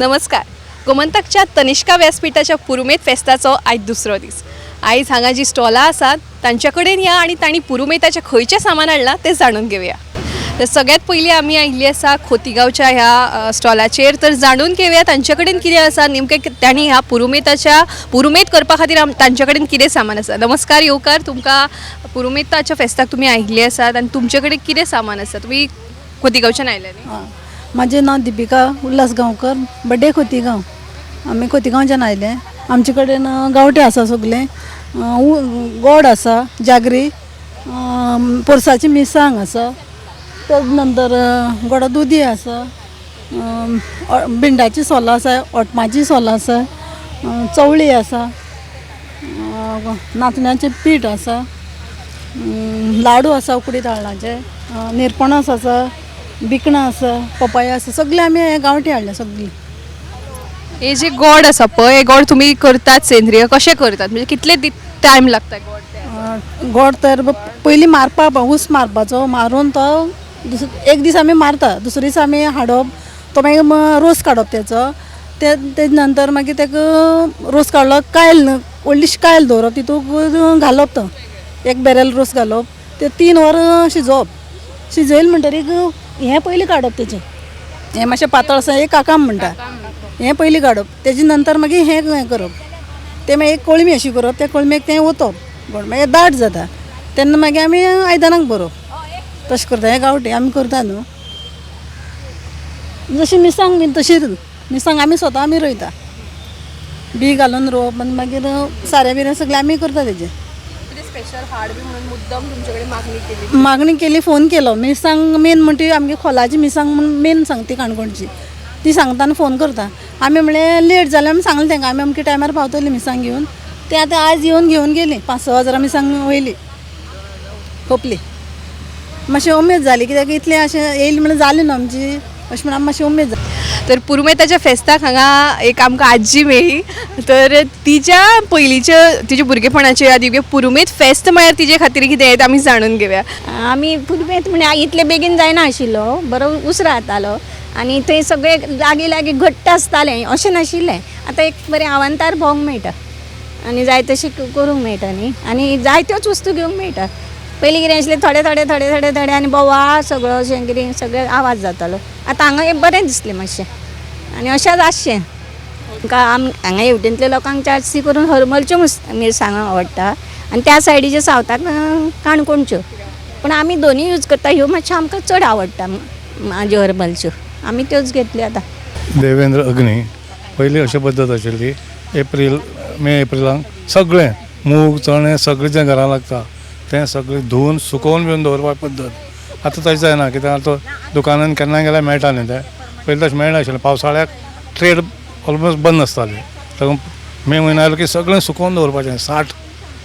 नमस्कार. गोमंतकच्या तनिष्का व्यासपीठाच्या पुरुमेत फेस्ताचो आयज दुसरो दीस. आयज हांगा जी स्टॉलां आसात तांच्या कडेन या आनी तांणी पुरुमेताचें खंयचें सामान हाडलां तें जाणून घेवया. तर सगळ्यात पयलीं आमी आयिल्ली आसा खोतीगांवच्या ह्या स्टॉलाचेर. तर जाणून घेवया तांचे कडेन कितें आसा नेमकें, तांणी ह्या पुरुमेताच्या पुरुमेत करपा खातीर तांचे कडेन कितें सामान आसा. नमस्कार, येवकार तुमकां. पुरुमेताच्या फेस्ताक तुमी आयिल्ली आसात आनी तुमचे कडेन कितें सामान आसा? तुमी खोतीगांवच्यान आयले न्ही? आं, म्हाजें नांव दिपिका उल्हास गांवकर, बड्डे खोतीगांव. आमी खोतीगांवच्यान आयले. आमचे कडेन गांवठी आसा सगलें. गोड आसा, जागरी, पोरसाची मिरसांग आसा, तेज नंतर गोडा दुदी आसा, भिंडाची सोलां आसा, ओटमाची सोलां आसा, चवळी आसा, नाचण्याचें पीठ आसा, लाडू आसा उकडी तांदळाचे, निरपणस आसा, बिकणां आसा, पपाया आसा. सगळें आमी हे गांवठी हाडले सगळीं. हे जे गोड आसा पळय, हे गोड तुमी करतात सेंद्रीय, कशें करतात? म्हणजे कितले टायम लागता गोड तयार? गोड तर पयलीं मारपा, ऊस मारपाचो, मारून तो एक दीस आमी मारता, दुसरे दीस आमी हाडप, तो मागीर रोस काडप तेचो. ते तेज नंतर मागीर तेका रोस काडलो, कायल, व्हडलीशी कायल दवरप, तितूंत घालप, तो एक बॅरल रोस घालप, ते 3 वरां शिजोवप. शिजयलें म्हणटरीर हें पयलीं काडप तेचें, हें मातशें पातळ आसा, एक काकाम म्हणटा, हें पयलीं काडप. तेजे नंतर मागीर हें हें करप, तें मागीर एक कोळमी अशी करप, त्या कोळमेक तें ओतप, गोड मागीर दाट जाता, तेन्ना मागीर आमी आयदनाक भरप. तशें करता. हें गांवठी आमी करता न्हू. जशी मिरसांग बीन तशीच मिरसांग आमी स्वता आमी रोयता, बी घालून रोवप आनी मागीर सारें बिरें सगळें आमी करता तेजें. कितें स्पेशल हाड बी म्हणून मुद्दम तुमचे कडेन मागणी केली? मागणी केली, फोन केलो. मिरसांग मेन म्हणटी आमगे खोलाची मिरसांग म्हूण मेन सांगती काणकोणची, ती सांगता आनी फोन करता. आमी म्हणलें लेट जालें, आमी सांगलें तांकां आमी अमके टायमार पावतली मिरसांग घेवन. ते आतां आयज येवन घेवन गेली, 5-6 हजारां मिरसांग वयली खोपली. मातशी उमेद जाली कित्याक इतलें अशें येयली म्हणल्यार जाली न्हू आमची, अशें म्हणून आमी मातशी उमेद जाली. तर पुरुमेताच्या फेस्ताक हांगा एक आमकां आजी मेळ्ळी. तर तिच्या पयलींच्या तिच्या भुरगेपणाच्यो यादी, पुरुमेत फेस्त म्हळ्यार तिजे खातीर कितें तें आमी जाणून घेवया. आमी पुरुमेंत म्हळ्यार इतले बेगीन जायना आशिल्लो, बरो उसरां जातालो आनी थंय सगळे लागीं लागीं घट्ट आसतालें अशें नाशिल्लें. आतां एक बरें आवांतार भोंवंक मेळटा आनी जाय तशें करूंक मेळटा न्ही, आनी जायत्योच वस्तू घेवंक मेळटा. पयलीं कितें आशिल्लें, थोडे थोडे थोडे थोडे थोडे आनी बोवाळ सगळो अशें कितें सगळें आवाज जातालो. आतां हांगा एक बरें दिसलें मातशें आनी अशेंच आसचें. आमकां हांगा हेवटेंतल्या लोकांक चडशी करून हरमलच्यो मिरसांगो आवडटा आनी त्या सायडीचे सावथाक काणकोणच्यो, पूण आमी दोनूय यूज करता. ह्यो मातश्यो आमकां चड आवडटा, म्हाज्यो हरमलच्यो, आमी त्योच घेतल्यो आतां. देवेंद्र अग्नी. पयलीं अशें पद्दत आशिल्ली, एप्रील मे एप्रिलांक सगळें मूग चणे सगळें जें घरां लागता तें सगळें धुवन सुकोवन बिवन दवरपा पद्दत. आतां तशें जायना, कित्याक आतां दुकानान केन्ना गेल्यार मेळटा न्ही तें. पयलीं तशें मेळनाशिल्लें. पावसाळ्याक ट्रेड ऑलमोस्ट बंद आसताली, ताका मे म्हयनो आयलो की सगळें सुकोवन दवरपाचें.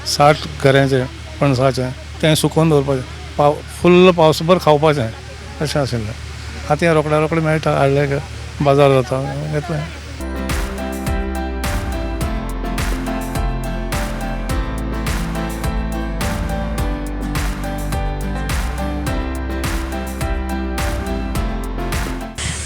60 घऱ्यांचें पणसाचें तें सुकोवन दवरपाचें, फुल्ल पावसभर खावपाचें अशें आशिल्लें. आतां हें रोखड्या रोखडें मेळटा, हाडलें बाजार जाता येतलें.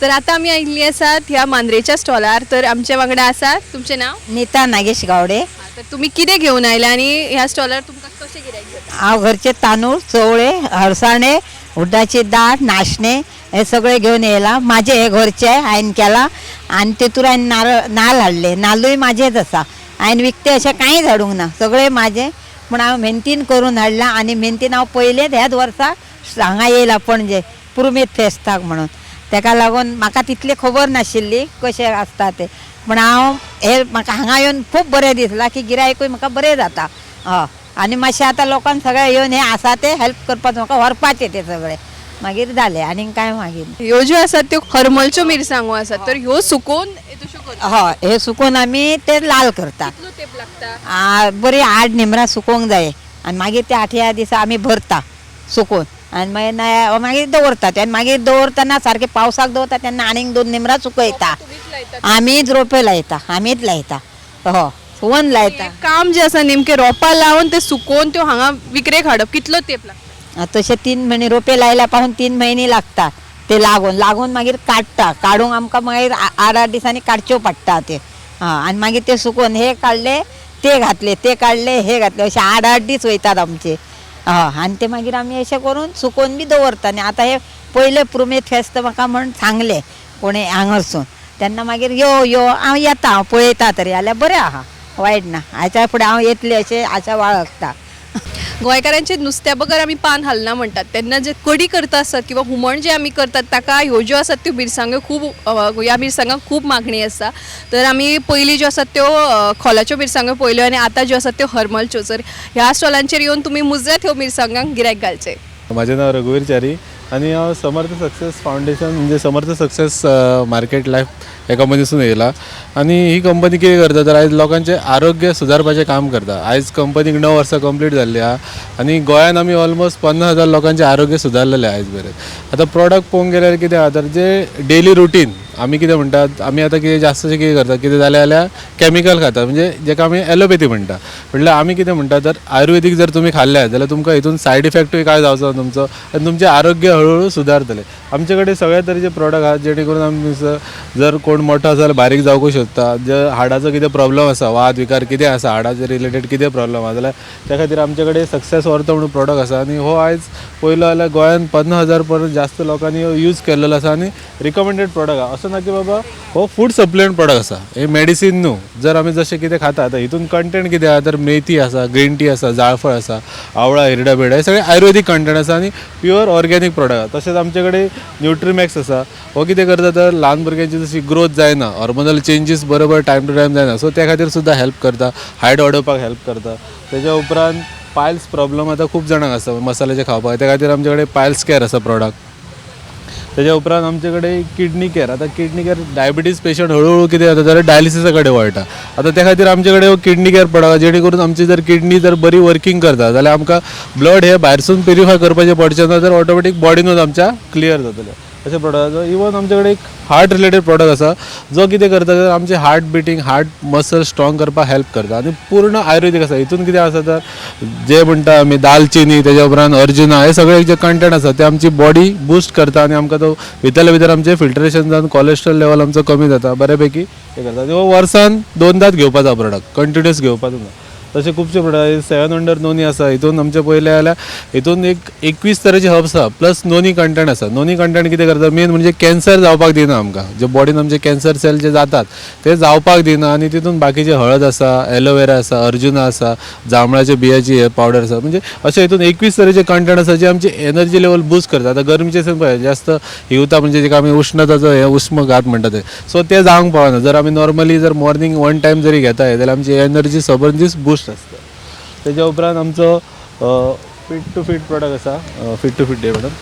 तर आतां आमी आयिल्ली आसात ह्या मांद्रेच्या स्टॉलार. तर आमच्या वांगडा आसात, तुमचें नांव? नीता नागेश गावडे. तर तुमी कितें घेवन आयले आनी ह्या स्टॉलार तुमकां कशें गिरायक जाता? हांव घरचे तांदूळ, चवळे, हळसाणे, उड्डाची दाळ, नाशणे हे सगळे घेवन येयला. म्हाजे हे घरचे हांवें केला आनी तेतूर हांवें नारळ नाल्ल हाडले, नाल्लूय म्हाजेच आसा. हांवें विकते अशें कांयच हाडूंक ना, सगळे म्हाजे. पूण हांव मेहनतीन करून हाडला आनी मेहनतीन हांव पयलेच ह्याच वर्सा हांगा येयला पणजे पुरुमेत फेस्ताक म्हणून. तेका लागून म्हाका तितली खबर नाशिल्ली कशें आसता तें, पूण हांव हे म्हाका हांगा येवन खूब बरें दिसलां की गिरायकूय म्हाका बरें जाता. हय, आनी मातशें आतां लोकांक सगळें येवन हें आसा तें हेल्प करपाक म्हाका व्हरपाचें तें सगळें मागीर जालें आनीक कांय मागीर. ह्यो ज्यो आसात त्यो हरमलच्यो मिरसांगो आसात, तर ह्यो सुकोवन तश्यो करतात? हय, हे सुकोवन आमी ते लाल करता. कितलो तेंप लागता? बरी 8 नेमरां सुकोवंक जाय आनी मागीर ते 8ह्या दिसा आमी भरता सुकोवन आनी मागीर मागीर दवरता ते. आनी मागीर दवरतना सारकें पावसाक दवरता तेन्ना आनीक 2 नेमरां सुकयता. आमीच रोपे लायता, आमीच लायता, हो सुवन लायता. काम जें आसा नेमकें रोपां लावन ते सुकोवन त्यो हांगा विकरेक हाडप, कितलो तेंप लागता? तशें 3 म्हयने रोपे लायल्या पासून 3 म्हयने लागता. ते लागून लागून मागीर काडटा, काडूंक आमकां मागीर 8-8 दिसांनी काडच्यो पडटा ते. आं, आनी मागीर ते सुकोवन हे काडले ते घातले, ते काडले हे घातले, अशे 8-8 दीस वयतात आमचे. हय, आनी ते मागीर आमी अशें करून सुकोवन बी दवरता. आनी आतां हे पयले पुरुमेंत फेस्त म्हाका म्हण सांगलें कोणें हांगारसून, तेन्ना मागीर यो यो हांव येता, हांव पळयता तरी जाल्यार बरें आहा, वायट ना, हाच्या फुडें हांव येतलें अशें आशा बाळगता. गोंयकारांचे नुस्त्या बगर आमी पान हालना म्हणटात, तेन्ना जे कडी करता आसत किंवा हुमण जे आमी करतात ताका ह्यो ज्यो आसात त्यो मिरसांग्यो खूब, ह्या मिरसांगांक खूब मागणी आसा. तर आमी पयलीं ज्यो आसात त्यो खोलाच्यो मिरसांग्यो पळयल्यो आनी आतां ज्यो आसात त्यो हरमलच्यो. तर ह्या स्टॉलांचेर येवन तुमी मुजरत ह्यो मिरसांगांक गिरायक घालचें. म्हाजें नांव रघुवीर च्यारी आनी हांव समर्थ सक्सेस फावंडेशन म्हणजे समर्थ सक्सेस मार्केट लायफ हे कंपनीसून येयला. आनी ही कंपनी कितें करता तर आयज लोकांचें आरोग्य सुदारपाचें काम करता. आयज कंपनीक 9 वर्सां कंप्लीट जाल्ली आहा आनी गोंयान आमी ऑलमोस्ट 50,000 लोकांचें आरोग्य सुदारलेलें आयज मेरेन. आतां प्रोडक्ट पळोवंक गेल्यार कितें आहा तर जे डेली रुटीन आमी कितें म्हणटात, आमी आतां कितें जास्तशें कितें करता, कितें जालें जाल्यार कॅमिकल खाता, म्हणजे जेका आमी एलोपॅथी म्हणटा. म्हटल्यार आमी कितें म्हणटा तर आयुर्वेदीक जर तुमी खाल्ले जाल्यार तुमकां हितून सायड इफेक्टूय कांय जावचो ना तुमचो आनी तुमचें आरोग्य हळूहळू सुदारतलें. आमचे कडेन सगळ्या तरेचे प्रोडक्ट आहात जेणे करून आमी जर कोण मोठो आसा जाल्यार बारीक जावंकूय शकता, जर हाडाचो कितें प्रॉब्लम आसा, वाद विकार कितें आसा, हाडाचे रिलेटेड कितें प्रॉब्लम आसा जाल्यार त्या खातीर आमचे कडेन सक्सेस ऑर्थो म्हणून प्रोडक्ट आसा. आनी हो आयज पयलो जाल्यार गोंयान 50,000 परस जास्त लोकांनी यूज केल्लो आसा आनी रिकमेंडेड प्रोडक्ट आसा. असो ना की बाबा हो फूड सप्लिमेंट प्रोडक्ट आसा, हे मेडिसीन न्हू. जर आमी जशें कितें खाता आतां हितून कंटेंट कितें आहा तर मेथी आसा, ग्रीन टी आसा, जाळफळ आसा, आवळा, हिरडा बिरडा, हे सगळे आयुर्वेदीक कंटेंट आसा आनी प्युअर ऑर्गेनीक प्रोडक्ट आसा. तशेंच आमचे कडेन न्युट्रीमॅक्स आसा, हो कितें करता तर ल्हान भुरग्यांची जशी ग्रोथ जायना, हॉर्मोनल चेंजीस बरोबर टायम टू टायम जायना, सो त्या खातीर सुद्दां हेल्प करता, हायट वाडोवपाक हेल्प करता. तेज्या उपरांत पायल्स प्रॉब्लम आतां खूब जाणांक आसता मसाल्याचे खावपाक, त्या खातीर आमचे कडेन पायल्स कॅर आसा प्रोडक्ट. तेज्या उपरांत आमचे कडेन किडनी कॅर. आतां किडनी कॅर डायबिटीज पेशंट हळूहळू कितें जाता जाल्यार डायलिसिसा कडेन वळटा. आतां त्या खातीर आमचे कडेन किडनी कॅर प्रोडक्ट जेणे करून आमची जर किडनी जर बरी वर्कींग करता जाल्यार आमकां ब्लड हे भायरसून प्युरिफाय करपाचें पडचें ना, तर ऑटोमॅटीक बॉडीनूच आमच्या क्लियर जातलें. अशें प्रोडक्ट आसा. इवन आमचे कडेन एक हार्ट रिलेटेड प्रोडक्ट आसा जो कितें करता तर आमचे heart beating, heart muscle strong करपाक हेल्प करता आनी पूर्ण आयुर्वेदीक आसा. हितून कितें आसा तर जे म्हणटा आमी दालचिनी, तेज्या उपरांत अर्जुना, हे सगळे जे कंटेंट आसा ते आमची बॉडी बुस्ट करता आनी आमकां तो भितरल्या भितर आमचें फिल्ट्रेशन जावन कॉलेस्ट्रॉल लेवल आमचो कमी जाता बऱ्यापैकी हें करता. आनी हो वर्सान 2दांच घेवपाचो प्रोडक्ट, कंटिन्युअस घेवपाचो ना. तशें खुबशे प्रोडक्ट 7 वंडर नोनी आसा, हितून आमचे पयलें जाल्यार हितून एक 21 तरेचे हर्ब्स आसा प्लस नोनी कंटेंट आसा. नोनी कंटेंट कितें करता मेन म्हणजे कॅन्सर जावपाक दिना आमकां, जे बॉडीन आमचे कॅन्सर सेल जे जातात ते जावपाक दिना. आनी तितून बाकीचे हळद आसा, एलोवेरा आसा, अर्जुना आसा, जांबळाच्या बियाची पावडर आसा, म्हणजे अशें हितून 21 तरेचे कंटेंट आसा जे आमची एनर्जी लेवल बुस्ट करता. आतां गरमीचे दिसान पळय जास्त हिवता म्हणजे जेका आमी उश्णताचो हे उश्मघात म्हणटा ते, सो ते जावंक पावना. जर आमी नॉर्मली जर मॉर्निंग 1 टायम जरी घेता जाल्यार आमची एनर्जी सबंद दीस बुस्ट आसता. तेज्या उपरांत आमचो फिट टू फिट प्रोडक्ट आसा, fit to fit day madam.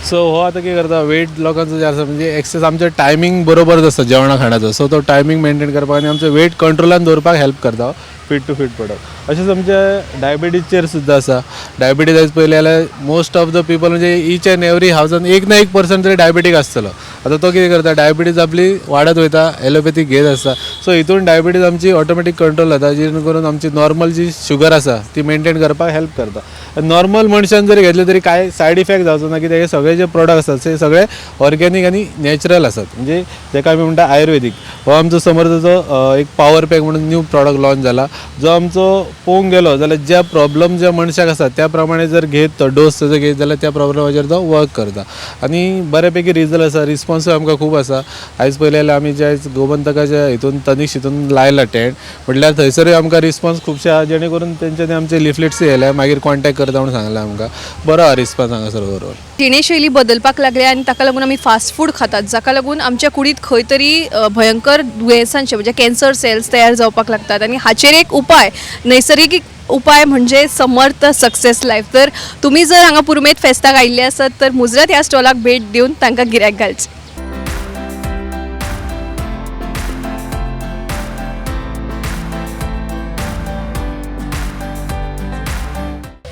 So हो आतां कितें करता वेट लोकांचो जे आसा म्हणजे एक्सेस आमचो टायमींग बरोबर आसता जेवणा खाणाचो, सो तो टायमींग मेनटेन करपाक आनी आमचो वेट कंट्रोलान दवरपाक हेल्प करता फिट टू फिट प्रोडक्ट. अशेंच आमचे डायबिटीजचेर सुद्दां आसा. डायबिटीज आयज पळयलें जाल्यार मोस्ट ऑफ the people म्हणजे ईच एंड एवरी हावसान एक ना एक पर्सन तरी डायबिटीक आसतलो. आतां तो कितें करता डायबिटीज आपली वाडत वयता, एलोपॅथी घेत आसता, सो हितून डायबिटीज आमची ऑटोमॅटीक कंट्रोल जाता जेणे करून आमची नॉर्मल जी शुगर आसा ती मेनटेन करपाक हेल्प करता. नॉर्मल मनशान जरी घेतले तरी कांय सायड इफेक्ट जावचो ना, कित्याक हे सगळे जे प्रोडक्ट आसात ते सगळे ऑर्गेनीक आनी नॅचरल आसात, म्हणजे जेका आमी म्हणटा आयुर्वेदीक. हो आमचो समर्थाचो एक पावर पॅक म्हणून न्यू प्रोडक्ट लॉन्च जाला जो आमचो पळोवंक गेलो जाल्यार ज्या प्रॉब्लम ज्या मनशाक आसा त्या प्रमाणे जर घेत तो डोस तेजो घेत जाल्यार त्या प्रॉब्लमाचेर तो वर्क करता आनी बऱ्यापैकी रिजल्ट आसा. रिस्पॉन्सूय आमकां खूब आसा. आयज पळयलें जाल्यार आमी जे आयज गोमंतकाच्या हितून तनिष हितून लायला टेंट म्हटल्यार थंयसरूय आमकां रिस्पॉन्स खुबशे आसा जेणे करून तेंच्यांनी आमचे लिफलेट्सूय येयले, मागीर कॉन्टेक्ट करता म्हणून सांगलें आमकां. बरो आसा रिस्पॉन्स हांगासर ओवरऑल. जिणेशैली बदलपाक लागल्या आनी ताका लागून आमी फास्ट फूड खातात जाका लागून आमच्या कुडींत खंय तरी भयंकर दुयेंसांचे म्हणजे कॅन्सर सेल्स तयार जावपाक लागतात आनी हाचेर एक उपाय, नैसर्गिक उपाय म्हणजे समर्थ सक्सेस लायफ. तर तुमी जर हांगा पुरुमेंत फेस्ताक आयिल्ले आसत तर मुजरत ह्या स्टॉलाक भेट दिवन तांकां गिरायक घालचें.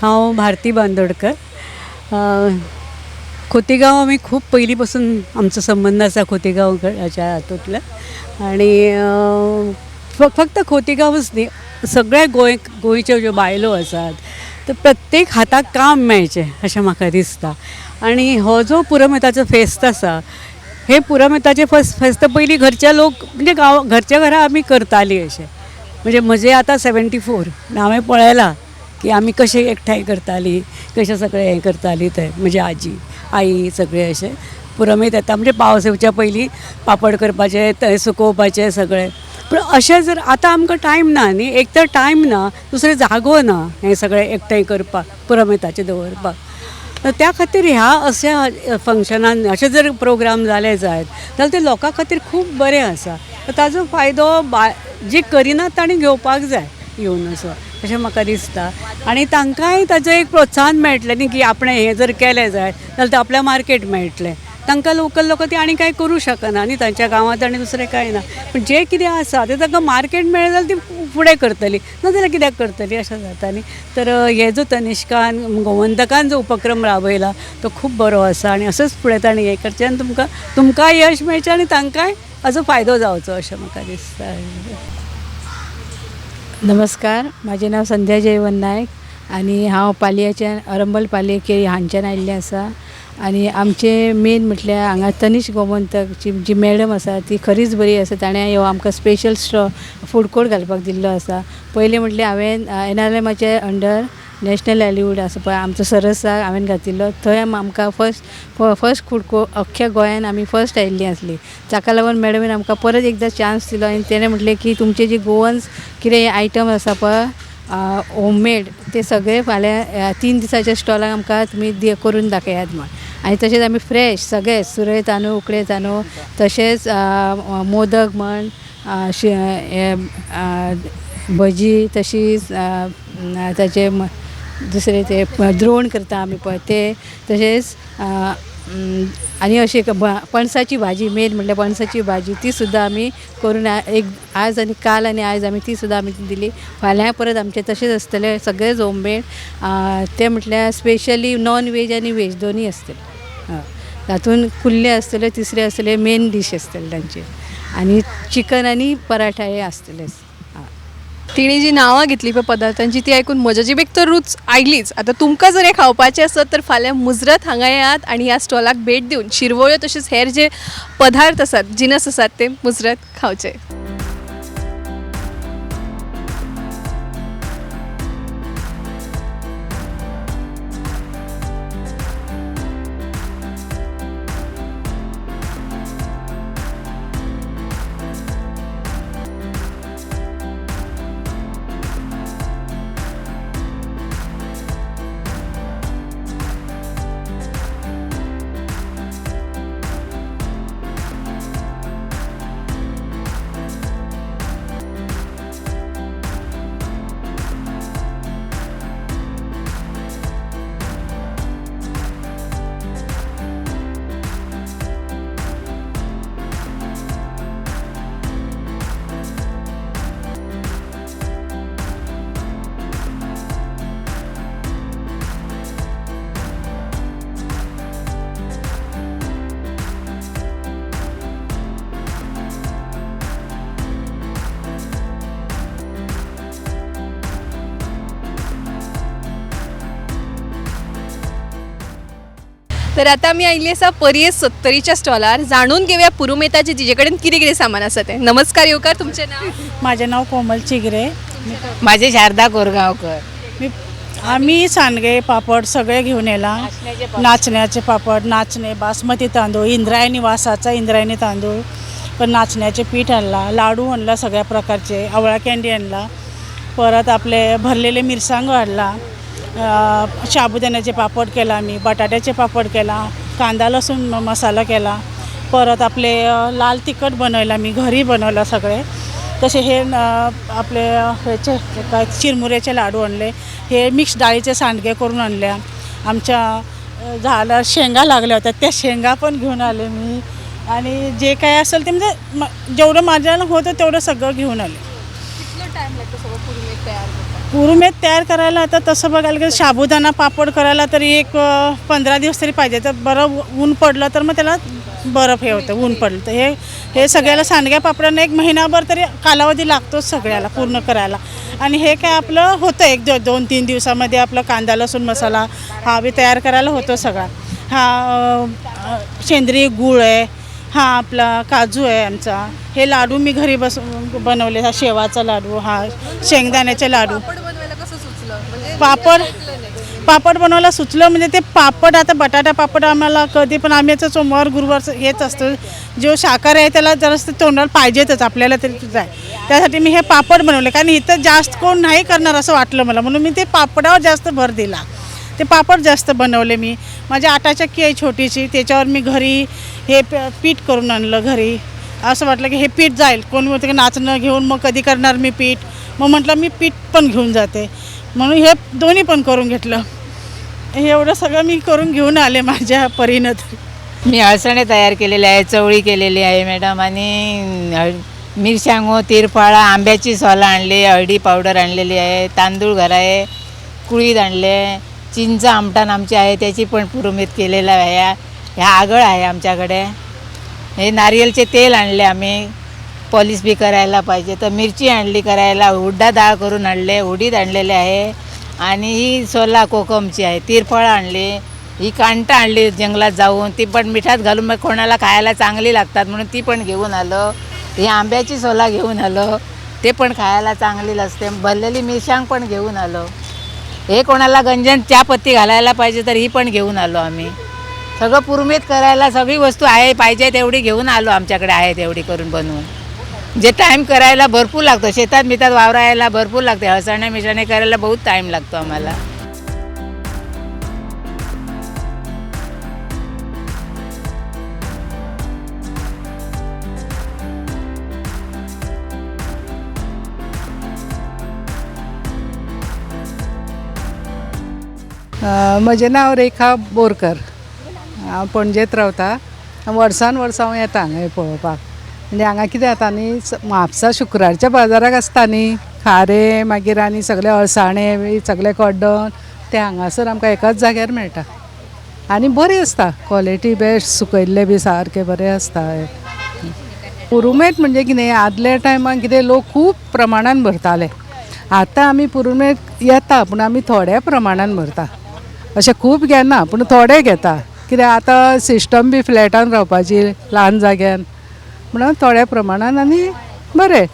हांव भारती बांदोडकर. खोतिगांव आमी खूब पयलीं पासून आमचो संबंद आसा खोतिगांवच्या हातूंतल्यान आनी फक्त खोतिगांवच न्ही, सगळ्या गोंयच्यो ज्यो बायलो आसात तर प्रत्येक हाताक काम मेळचें अशें म्हाका दिसता. आनी हो जो पुरुमेंताचो फेस्त आसा हे पुरुमेंताचें फेस्त पयलीं घरचे लोक म्हणजे गांव घरच्या घरा आमी करतालीं अशें म्हणजे म्हजें आतां 74 हांवें पळयलां की आमी कशें एकठांय करतालीं कशें सगळें हें करतालीं तें म्हजी आजी आई सगळें अशें पुरुमेंत येता म्हणजे पावस येवच्या पयलीं पापड करपाचे ते सुकोवपाचे सगळें. पूण अशें जर आतां आमकां टायम ना न्ही, एक तर टायम ना, दुसरें जागो ना हें सगळें एकठांय करपाक पुरुमेंताचें दवरपाक. त्या खातीर ह्या अशा फंक्शनान अशें जर प्रोग्राम जाले जायत जाल्यार ते लोकां खातीर खूब बरें आसा. ताजो फायदो जे करिनात तांणी घेवपाक जाय येवन असो अशें म्हाका दिसता. आनी तांकांय ताजें एक प्रोत्साहन मेळटलें न्ही की आपणें हें जर केलें जायत जाल्यार तें आपल्या मार्केट मेळटलें. तांकां लोकल लोक ती आनी कांय करूं शकना न्ही, तांच्या गांवांत आनी दुसरें कांय ना. पूण जें कितें आसा तें तांकां मार्केट मेळ्ळें जाल्यार ती फुडें करतली, नाजाल्यार कित्याक करतली अशें जाता न्ही. तर हे जो तनिष्कान गोमंतकान जो उपक्रम राबयला तो खूब बरो आसा आनी असोच फुडें ताणें हें करचें आनी तुमकांय यश मेळचें आनी तांकांय हाजो फायदो जावचो अशें म्हाका दिसता. नमस्कार, म्हाजें नांव संध्या जयवंत नायक आनी हांव पालयेच्यान अरंबल पालये केरी हांगच्यान आयिल्लें आसा. आनी आमचें मेन म्हटल्यार हांगा तनिष गोमंतकची जी मॅडम आसा ती खरीच बरी आसा. ताणें हो आमकां स्पेशल फूड कोर्ट घालपाक दिल्लो आसा. पयलीं म्हटल्यार हांवें एनआरएमाचे अंडर नॅशनल लायवलीहूड आसा पळय आमचो सरस हांवें घातिल्लो, थंय आमकां फर्स्ट फूड कोर्ट अख्ख्या गोंयान आमी फर्स्ट आयिल्ली आसली. ताका लागून मॅडमीन आमकां परत एकदां चान्स दिलो आनी तेणें म्हटलें की तुमचे जे गोवन्स कितें आयटम आसा पळय होममेड ते सगळे फाल्यां 3 दिसाच्या स्टॉलाक आमकां तुमी करून दाखयात म्हण. आनी तशेंच आमी फ्रेश सगळे सुरय तांदूळ, उकडे तांदूळ, तशेंच मोदक म्हण, भजी, तशीच ताचे दुसरे ते द्रोण करता आमी पळय ते, तशेंच आनी अशें पणसाची भाजी, मेन म्हटल्यार पणसाची भाजी ती सुद्दां आमी करून एक आज आनी काल आनी आयज आमी ती सुद्दां आमी दिली. फाल्यां परत आमचें तशेंच आसतलें सगळेंच होममेड. तें म्हटल्यार स्पेशली नॉन वेज आनी वेज दोनूय आसतले. तातूंत कुल्ले आसतले, तिसरे आसतले, मेन डीश आसतले तांचे, आनी चिकन आनी पराठा हे आसतलेच. तिणी जी नांवां घेतली पळय पदार्थांची ती आयकून म्हज्या जिबेक तर रूच आयलीच. आतां तुमकां जर हें खावपाचें आसत तर फाल्यां मुजरत हांगा येयात आनी ह्या स्टॉलाक भेट दिवन शिरवळ्यो तशेंच हेर जे पदार्थ आसात, जिनस आसात ते मुजरत खावचे. तर आता आमी आयिल्ली आसा पर्ये सत्तरीच्या स्टॉलार. जाणून घेवया पुरुमेताचे तिजे कडेन कितें कितें सामान आसा तें. नमस्कार, येवकार. तुमचें नांव? म्हाजें नांव कोमल चिगरे. म्हाजें शारदा कोरगांवकर. आमी सांडगे पापड सगळे घेवन येला. नाचण्याचे पापड, नाचणे, बासमती तांदूळ, इंद्रायणी वासाचा इंद्रायणी तांदूळ, पण नाचण्याचे पीठ आणला, लाडू आणला सगळ्या प्रकारचे, आवळा कँडी आणला, परत आपले भरलेले मिरसांगो आणला, साबुदाण्याचे पापड केला मी, बटाट्याचे पापड केला, कांदा लसूण मसाला केला, परत आपले लाल तिखट बनवला मी, घरी बनवला सगळे. तसे हे आपले ह्याचे काय चिरमुऱ्याचे लाडू आणले, हे मिक्स डाळीचे सांडगे करून आणल्या. आमच्या झाडाला शेंगा लागल्या होत्या, त्या शेंगा पण घेऊन आले मी. आणि जे काय असेल ते म्हणजे जेवढं माझ्याला होतं तेवढं सगळं घेऊन आले. कितलो टाइम लागतो सगळं पुरुमेंत तयार करपाक? पुरुमेंत तयार करायला आता तसं बघायला गेलं साबुदाणा पापड करायला तरी एक 15 दिवस तरी पाहिजे. तर बरं ऊन पडलं तर मग त्याला बरं हे होतं, ऊन पडलं तर हे हे सगळ्याला सांडग्या पापडांना एक महिनाभर तरी कालावधी लागतोच सगळ्याला पूर्ण करायला. आणि हे काय आपलं होतं एक 2-3 दिवसामध्ये आपलं कांदा लसूण मसाला हा बी तयार करायला होतो सगळा. हा सेंद्रिय गूळ आहे, हा आपला काजू आहे आमचा. हे लाडू मी घरी बस बनवले, हा शेवाचा लाडू, हा शेंगदाण्याचे लाडू. पापड पापड बनवायला सुचलं म्हणजे ते पापड, आता बटाटा पापड आम्हाला कधी पण आम्ही याचं सोमवार गुरुवार हेच असतं. जो शाकाहारी आहे त्याला जरासं तोंडाला पाहिजेतच, आपल्याला तरी आहे. त्यासाठी मी हे पापड बनवले, कारण इथं जास्त कोण नाही करणार असं वाटलं मला, म्हणून मी ते पापडावर जास्त भर दिला. ते पापड जास्त बनवले मी. माझ्या आटा चक्की आहे छोटीशी, त्याच्यावर मी घरी हे पीठ करून आणलं घरी. असं वाटलं की हे पीठ जाईल, कोण म्हणतं की नाचणं घेऊन मग कधी करणार मी पीठ, मग म्हटलं मी पीठ पण घेऊन जाते, म्हणून हे दोन्ही पण करून घेतलं. एवढं सगळं मी करून घेऊन आले माझ्या परीनं. मी अळसणे तयार केलेले आहे, चवळी केलेली आहे मॅडम, आणि मिरसांगो, तिरफळा, आंब्याची सोला आणली, हळदी पावडर आणलेली आहे, तांदूळ घर आहे, कुळीद आणले, चिंच आमटान आमची आहे त्याची पण पुरुमेत केलेला आहे. ह्या आगळ आहे आमच्याकडे, हे नारियलचे तेल आणले आम्ही, पॉलिश बी करायला पाहिजे तर मिरची आणली करायला, हुरडा डाळ करून आणले, उडीद आणलेले आहे, आणि ही सोला कोकमची आहे, तिरफळं आणली, ही कांटा आणली जंगलात जाऊन, ती पण मिठात घालून मग कोणाला खायला चांगली लागतात म्हणून ती पण घेऊन आलो. ही आंब्याची सोला घेऊन आलो, ते पण खायला चांगली असते. भरलेली मिरसांग पण घेऊन आलो. हे कोणाला गंजन चहापत्ती घालायला पाहिजे तर ही पण घेऊन आलो आम्ही. सगळं पुरमेत करायला सगळी वस्तू आहे पाहिजे तेवढी घेऊन आलो, आमच्याकडे आहे तेवढी करून बनवून. जे टाईम करायला भरपूर लागतो, शेतात मितात वावरायला भरपूर लागते, हळसणे मिसळणे करायला बहुत टाईम लागतो आम्हाला. म्हजें नांव रेखा बोरकर, हांव पणजेंत रावता. वर्सान वर्स हांव येता हांगा पळोवपाक. म्हणजे हांगा कितें जाता न्ही, म्हापसा शुक्रारच्या बाजाराक आसता न्ही खारें, मागीर आनी सगळे अळसाणे बी सगळे कड्डण ते हांगासर आमकां एकाच जाग्यार मेळटा आनी बरी आसता क्वॉलिटी बेस्ट, सुकयल्ले बी सारके बरें आसता. पुरुमेत म्हणजे कितें, आदल्या टायमार कितें लोक खूब प्रमाणान भरताले, आतां आमी पुरुमेत येता पूण आमी थोड्या प्रमाणान भरता, अशें खूब घेना पूण थोडे घेता. कित्याक आतां सिस्टम बी फ्लॅटान रावपाची ल्हान जाग्यान, म्हणून थोड्या प्रमाणान आनी बरें.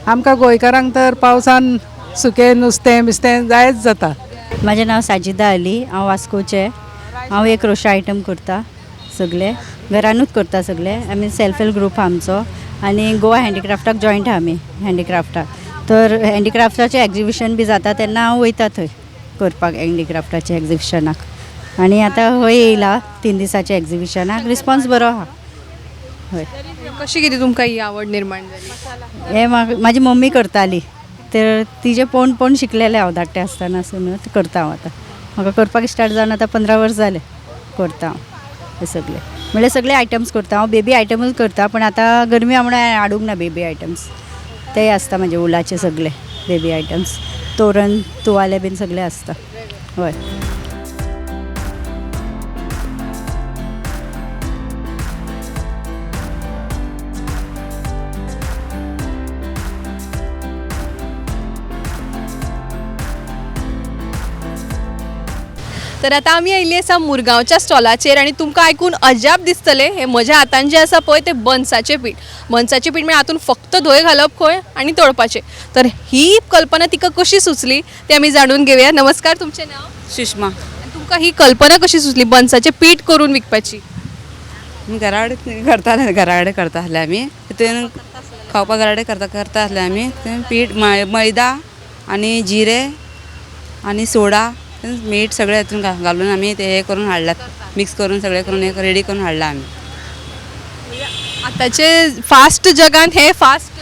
आमकां गोंयकारांक तर पावसान सुकें नुस्तें बिस्तें जायच जाता. म्हजें नांव साजिदा अली, हांव वास्कोचें. हांव एक क्रोशा आयटम करता, सगळे घरानूच करता सगळे. आमी सेल्फ हेल्प ग्रूप आमचो आनी गोवा हँडीक्राफ्टाक जॉयंट आहा आमी हँडीक्राफ्टाक. तर हँडीक्राफ्टाचें एग्जिबिशन बी जाता तेन्ना हांव वयता थंय करपाक हँडीक्राफ्टाचें एग्जिबिशनाक. आनी आतां हय येयला 3 दिसांच्या एग्जिबिशनाक, रिस्पोन्स बरो आहा. हय. कशी कितें तुमकां ही आवड निर्माण जाली? हें म्हाजी मम्मी करताली, तर तिजें पळोवन पळोवन शिकलेलें हांव धाकटें आसतना आसून करता हांव आतां. म्हाका करपाक स्टार्ट जावन आतां 15 वर्स जालें करता हांव हें सगळें. म्हणल्यार सगळे आयटम्स करता हांव, बेबी आयटमूच करता, पूण आतां गरमी आहा म्हणून हांवें हाडूंक ना बेबी आयटम्स. तेय आसता म्हाजे वुलाचे सगळे बेबी आयटम्स, तोरण तुवाले बीन सगळे आसता. हय. तर आतां आमी आयिल्ली आसा मुरगांवच्या स्टॉलाचेर आनी तुमकां आयकून अजाप दिसतलें, हें म्हज्या हातान जें आसा पळय तें बनसाचें पीठ. बनसाचें पीठ म्हळ्यार हातून फक्त धंय घालप खंय आनी तळपाचें. तर ही कल्पना तिका कशी सुचली तें आमी जाणून घेवया. नमस्कार, तुमचें नांव? सुषमा. तुमकां ही कल्पना कशी सुचली बनसाचें पीठ करून विकपाची? घरा कडेन करताले, घरा कडेन करता आसले आमी, तितून खावपाक घरा कडेन करता आसले आमी. पीठ मैदा आनी जिरे आनी सोडा मीठ सगळें हितून घालून आमी ते हे करून हाडला, मिक्स करून सगळें करून एक रेडी करून हाडला आमी. आतांचे फास्ट जगान हे फास्ट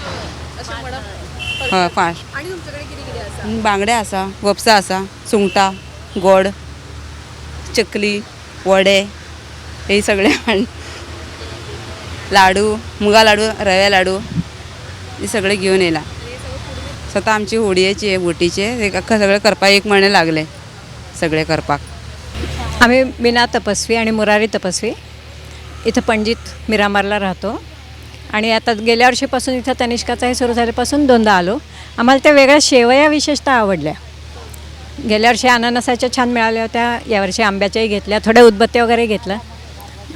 अशें म्हणप? हय, फास्ट. आनी तुमचे कडेन कितें कितें आसा? बांगडे आसा, गोपसां आसा, सुंगटां, गोड, चकली, वडे, हे सगळे हाड, लाडू, मुगा लाडू, रव्या लाडू, हे सगळे घेवन येयला. स्वता आमची होडयेचे बोटीचे अख्खा सगळें करपाक 1 म्हयने लागले सगळे करपाक. आम्ही मीना तपस्वी आणि मुरारी तपस्वी इथं पणजीत मिरामारला राहतो आणि आता गेल्या वर्षीपासून इथं तनिष्काचाही सुरू झाल्यापासून 2दा आलो. आम्हाला त्या वेगळ्या शेवया विशेषतः आवडल्या. गेल्या वर्षी अननसाच्या छान मिळाल्या होत्या, यावर्षी आंब्याच्याही घेतल्या, थोड्या उदबत्त्या वगैरे घेतल्या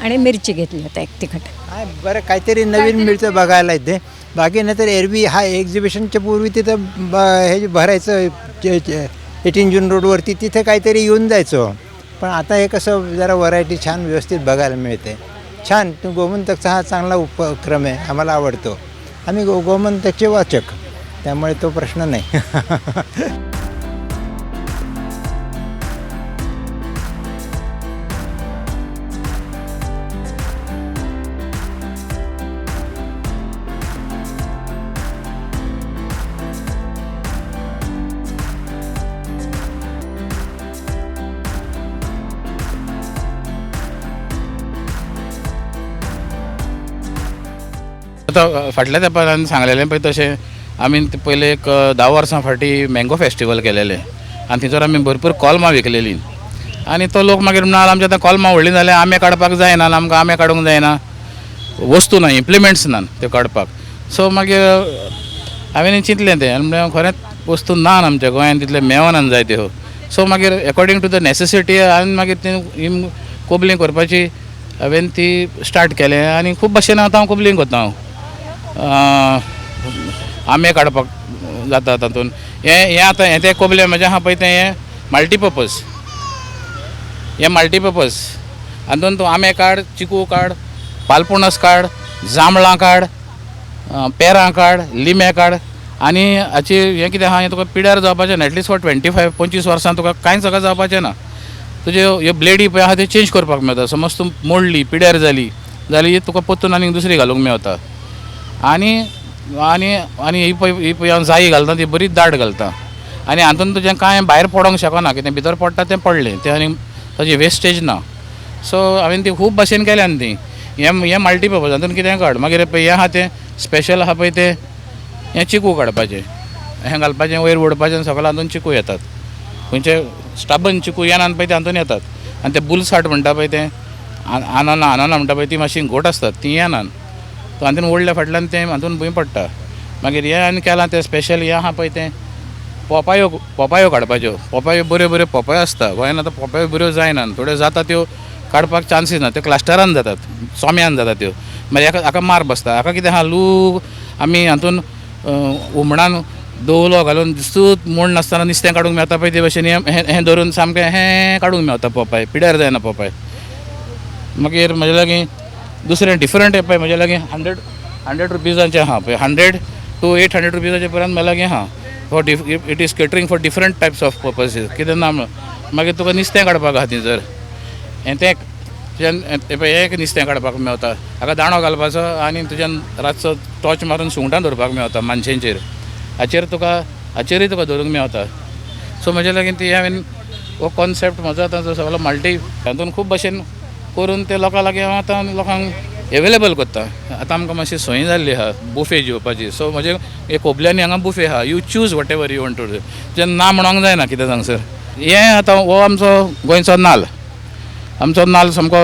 आणि मिरची घेतली आता एक तिखट. बरं, काहीतरी नवीन मिळतं बघायला इथे. बाकी नाही तर एरवी हा एक्झिबिशनच्या पूर्वी तिथं हे जे भरायचं 18 जून रोडवरती तिथे काहीतरी येऊन जायचो, पण आता हे कसं जरा व्हरायटी छान व्यवस्थित बघायला मिळते. छान, गोमंतकचा हा चांगला उपक्रम आहे, आम्हाला आवडतो. आम्ही गोमंतकचे वाचक, त्यामुळे तो प्रश्न नाही. आतां फाटल्या तेंपार हांवें सांगलेलें पळय तशें आमी पयलें एक 10 वर्सां फाटीं मँगो फेस्टिवल केलेलें आनी थंयसर आमी भरपूर कोलमां विकलेलीं आनी तो लोक मागीर म्हणटा आमचे आतां कोलमां व्हडलीं जाल्यार आंबे काडपाक जायना, आमकां आंबे काडूंक जायना, वस्तू ना, इम्प्लिमेंट्स ना त्यो काडपाक. सो मागीर हांवें चिंतलें तें आनी म्हणलें खरेंच वस्तू ना आमच्या गोंयांत तितले मेवना जाय त्यो. सो मागीर एकोर्डिंग टू the necessity हांवें मागीर ती कोबलीं करपाची हांवें ती स्टार्ट केलें आनी खूब भशेन आतां हांव कोबलीं करता. हांव आंबे काडपाक जाता तातूंत. हें हें आतां हें तें कोबलें म्हजें आहा पळय तें हें मल्टीपर्पज, हें मल्टीपर्पज हातूंत तूं आंबे काड, चिकू काड, पालपणस काड, जांबळां काड, पेरां काड, लिमे काड. आनी हाची हें कितें आहा हें तुका पिड्यार जावपाचें ना. एटलिस्ट फॉर 25 वर्सां तुका कांयच सगळें जावपाचें ना. तुज्यो ह्यो ब्लेडी पळय आहा त्यो चेंज करपाक मेळटा. समज तूं मोडली, पिड्यार जाली जाल्यार तुका परतून आनीक दुसरी घालूंक मेळटा. आनी आनी आनी ही पळय ही पळय हांव जायी घालता ती बरी दाट घालता आनी हातून तुजें कांय भायर पडोंक शकना, कितें भितर पडटा तें पडलें तें आनी ताजी वेस्टेज ना. सो हांवें ती खूब भशेन केल्यान ती. हें हें मल्टीपर्पज हातून कितें काड. मागीर पळय हें आहा तें स्पेशल आहा पळय तें हें चिकू काडपाचें, हें घालपाचें वयर ओडपाचें आनी सगळें हातून चिकू येतात. खंयचे स्टाबन चिकू येनात पळय ते हातून येतात. आनी ते बुलसाट म्हणटा पळय तें आनाना आनाना म्हणटा पळय ती मातशी घोट आसतात ती येनात. तो हातून ओडल्या फाटल्यान तें हातून भूंय पडटा. मागीर हें आनी केलां तें स्पेशल हें आहा पळय तें पोपायो, पोपायो काडपाच्यो. पोपायो बऱ्यो बऱ्यो पोपायो आसता गोंयांत. आतां पोपायो बऱ्यो जायना, थोड्यो जाता त्यो काडपाक चान्सीस ना, त्यो क्लास्टरान जातात, चोम्यान जातात त्यो. मागीर हाका मार बसता. हाका कितें आहा लू आमी हातून हुमणान दवलो घालून सूत मोड नासतना नुस्तें काडूंक मेळटा पळय ते भशेन हें हें धरून सामकें हें काडूंक मेळटा पोपाय, पिड्यार जायना पोपाय. मागीर म्हजे लागीं दुसरें डिफरंट पळय म्हजे लागीं 100 रुपीजांचें आहा पळय, 100 to 800 रुपीजाचे पर्यंत म्हजे लागीं आहा. For it is catering for different types of purposes. कितें ना मागीर तुका नुस्तें काडपाक आहा थंयसर. हें तें तुज्यान पळय एक नुस्तें काडपाक मेवता. हाका दांडो घालपाचो आनी तुज्यान रातचो टॉर्च मारून सुंगटां धरपाक मेवता मानशेंचेर. हाचेर तुका हाचेरूय तुका धरूंक मेवता. सो म्हजे लागीं ती हांवें हो कॉन्सेप्ट म्हजो आतां सगळो मल्टी हातून खूब भशेन करून ते लोकां लागीं हांव आतां लोकांक एवेलेबल करता. आतां आमकां मातशी सोय जाल्ली आहा बुफे जेवपाची. सो म्हजे एक कोबल्यांनी हांगा बुफे आहा, you choose whatever you want to do. तुजें ना म्हणोंक जायना कितें सांगसर. हें आतां हो आमचो गोंयचो नाल्ल, आमचो नाल्ल सामको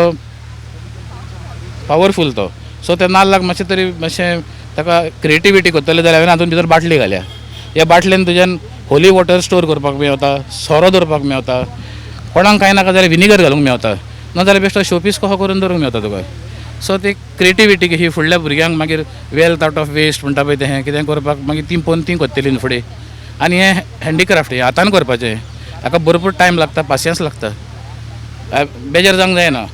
पावरफूल तो. सो त्या नाल्लाक मातशें तरी मातशें ताका क्रिएटिविटी करतले जाल्यार हांवें हातून भितर बाटली घाल्या. ह्या बाटलेन तुज्यान होली वॉटर स्टोर करपाक मेवता, सोरो दवरपाक मेवता, कोणाक कांय नाका जाल्यार विनिगर घालूंक मेवता, ना जाल्यार बेश्टो शोपीस कसो करून दवरूंक मेवता तुका. सो ती क्रिएटिविटी ही फुडल्या भुरग्यांक मागीर वेल्थ आवट ऑफ वेस्ट म्हणटा पळय तें कितें करपाक मागीर तीं पळोवन तीं करतलीं न्हू फुडें. आनी हें हँडीक्राफ्ट हें हातान करपाचें, हाका भरपूर टायम लागता, पासियेंस लागता, बेजार जावंक जायना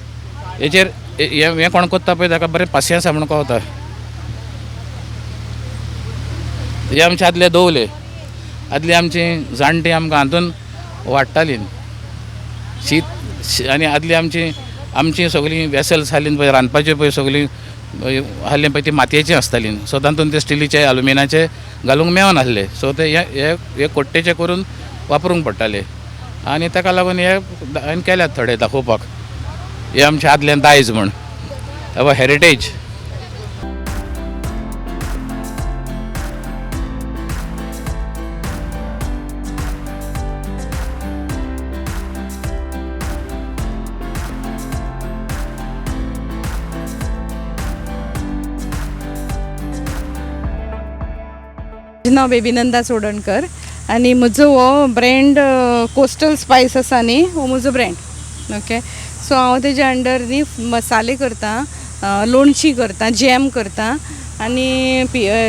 हेचेर. हें कोण करता पळय ताका बरें पासियेंस आहा म्हणून कळटा. हे आमचे आदले दवले, आदली आमची जाणटी आमकां हातून वाडटालीं शीत. आनी आदली आमची आमची सगळीं वेसल्स आहलीं पळय रांदपाच्यो पळय सगळीं आहलीं पळय ती मातयेचीं आसतालीं. सो तातूंत ते स्टिलीचे एलुमिनाचे घालूंक मेळनासले. सो ते हे कोट्टेचे करून वापरूंक पडटाले आनी ताका लागून हे हांवें केल्यात थोडे दाखोवपाक. हे आमचे आदलें दायज म्हूण, our heritage. माझं नाव बेबीनंदा चोडणकर. आनी म्हजो हो ब्रँड कोस्टल स्पायस आसा न्ही, हो म्हजो ब्रँड. ओके, सो हांव तेज्या अंडर न्ही मसाले करता, लोणचीं करता, जॅम करता आनी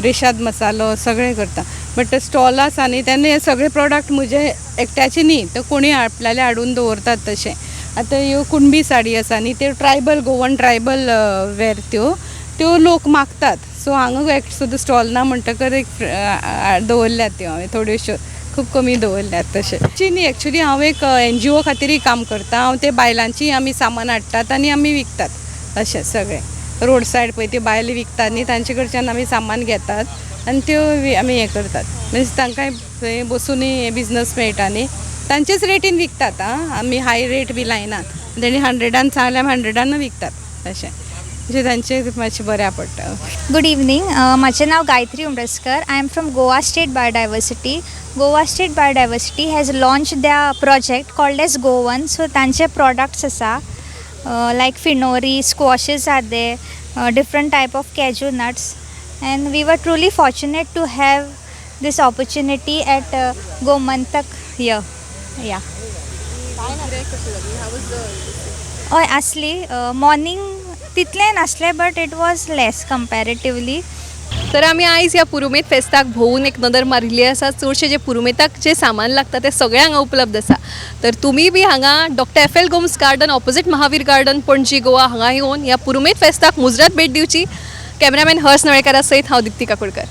रेशाद मसालो सगळें करता. बट स्टॉल आसा न्ही, तेन्ना हे सगळे प्रोडक्ट म्हजे एकट्याचे न्ही, तर कोणी आपल्याले हाडून दवरतात. तशें आतां ह्यो कुणबी साडी आसा न्ही, त्यो ट्रायबल, गोवन ट्रायबल वेर, त्यो त्यो लोक मागतात. सो हांगा एक सुद्दां स्टॉल ना म्हणटकर एक दवरल्यात त्यो हांवें थोड्योश्यो, खूब कमी दवरल्यात तशें. न्ही, एक्चुली हांव एक एनजीओ खातीरय काम करता. हांव ते बायलांची आमी सामान हाडटात आनी आमी विकतात अशें. सगळें रोड सायड पळय त्यो बायलो विकतात न्ही, तांचे कडच्यान आमी सामान घेतात आनी त्यो आमी हें करतात. मिन्स तांकांय थंय बसुनूय बिजनस मेळटा न्ही. तांचेच रेटीन विकतात. आं, आमी हाय रेट बी लायनात. तेणी 100न सांगल्यार आमी 100न विकतात अशें. म्हणजे तांचे मातशें बऱ्या पडटा. Good evening. म्हजें नांव Gayatri उमरसकर. I am from Goa State Biodiversity. Goa State Biodiversity has launch the project called as Goan. So तांचे प्रोडक्ट्स आसा, लायक फिनोरी, squashes are there, different type of cashew nuts, and we were truly fortunate to have this opportunity at Gomantak here. Yeah. हय, आसली morning तितलें नासलें, but it was less comparatively. तर आमी आयज ह्या पुरुमेत फेस्ताक भोंवून एक नदर मारिल्ली आसा. चडशें जें पुरुमेताक जें सामान लागता तें सगळें हांगा उपलब्ध आसा. तर तुमी बी हांगा doctor F L Gomes garden, opposite Mahavir garden, Panaji, Goa हांगा येवन ह्या पुरुमेत फेस्ताक मुजरत भेट दिवची. कॅमेरामॅन हर्ष नळेकारा सयत हांव दिप्ती काकोडकर.